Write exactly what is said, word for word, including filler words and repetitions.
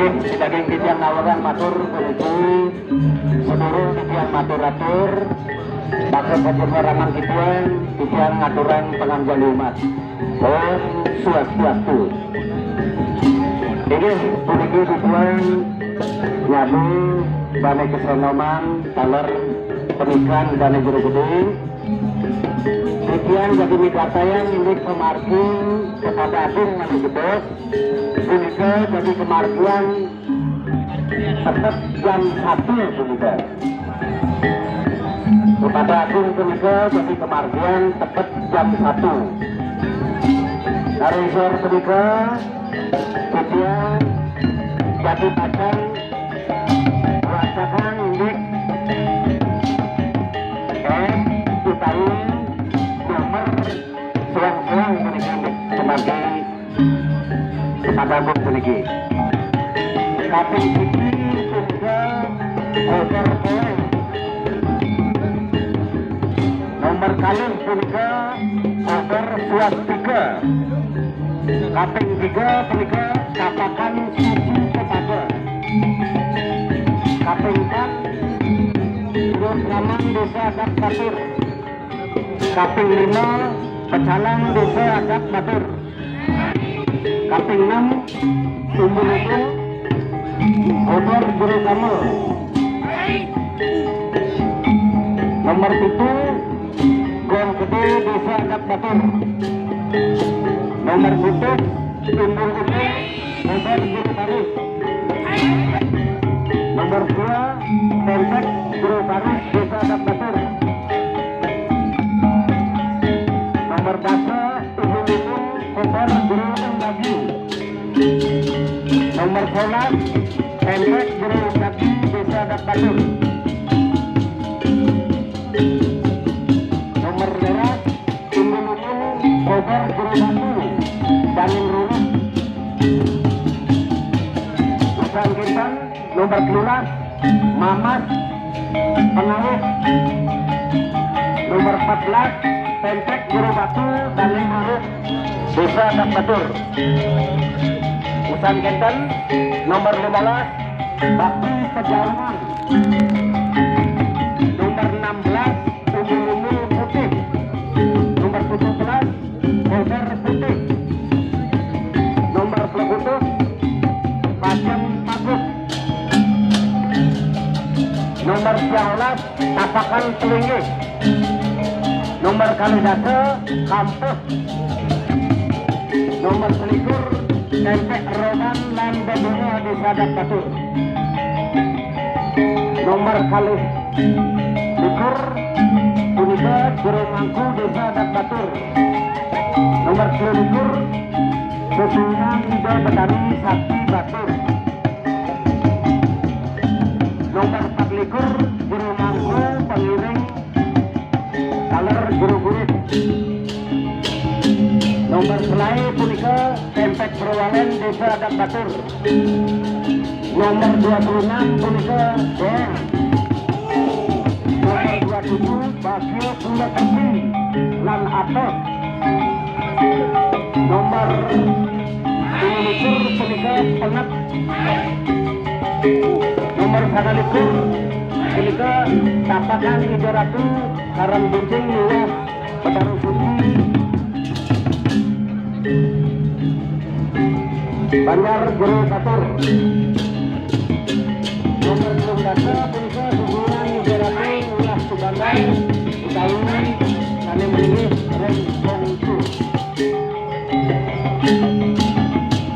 Daging titiang nawang matur puniki, sedurung titiang matur-atur, baksa pajero raman titiang, titiang ngaturang panganjali umat. Om Swastiastu. Inggih, puniki titiang nyami Bane Kesenoman taler penikan Bane Jero Gede. Titiang jagi midartayang indik pamargi kepada Agung Mane Jebos. Punika dadi kemargian tepet jam satu punika. Kepada Agung punika dadi kemargian tepet jam satu. Dari sor punika, titiang dadi pacang wacakan indik eh utawi nomor suang-suang puniki indik kemargi Kepada Agung puniki. Kaping siji punika Koper Koeng. Nomor kalih punika Koper Swastika. Kaping tiga punika Kapakan Suci Kepada. Kaping empat Rut Ramang Desa Adat Batur. Kaping lima Pecalang Desa Adat Batur. Kaping enam Umbul-umbul Koper Jero Kamel. Nomor pitu Gong Gede Desa Adat Batur. Nomor pitu Umbul-umbul Koper Jero Baris. Nomor dua Pentek Jero Baris Desa Adat Batur. Nomor dasa Umbul-umbul Koper Jero Unggabi. Nomor sebelas Pentek Jero Unggabi Desa Adat Batur. Nomor rolas Umbul-umbul Koper Jero Batu Dangin Rurus. Usan kinten nomor telulas Mamas Pengawit. Nomor empat belas Pentek Jero Batu Dangin Rurus Desa Adat Batur. Usan kinten nomor lima belas Bakti Pejaungan. Nomor enam belas Umbul-umbul Putih. Nomor tujuh belas Koper Putih. Nomor dua puluh Pajem Pagut. Nomor tiga belas Tapakan Pelinggih. Nomor kalih dasa Kampus. Nomor selikur Tempek Roban lan Bebunga Desa Adat Batur. Nomor kalih likur punika Jero Mangku Desa Adat Batur. Nomor telu likur Sesuhunan Ida Betari Sakti Batur. Nomor empat likur Jero Mangku Pengiring Taler Jero Gurit. Nomor selae punika Tempek Browalen Desa Adat Batur. Nomor dua puluh enam punika Bor. Nomor dua puluh tujuh Bagio Pula Bumi lan Atos. Nomor lima likur punika Penget. Nomor sanga likur punika Tapakan Ida Ratu Karang Buncing miwah Betara Suci Banjar Jero Batur. Nomor telung dasa punika Susunan Ida Ratu Ulas Subandar utawi sane malinggih ring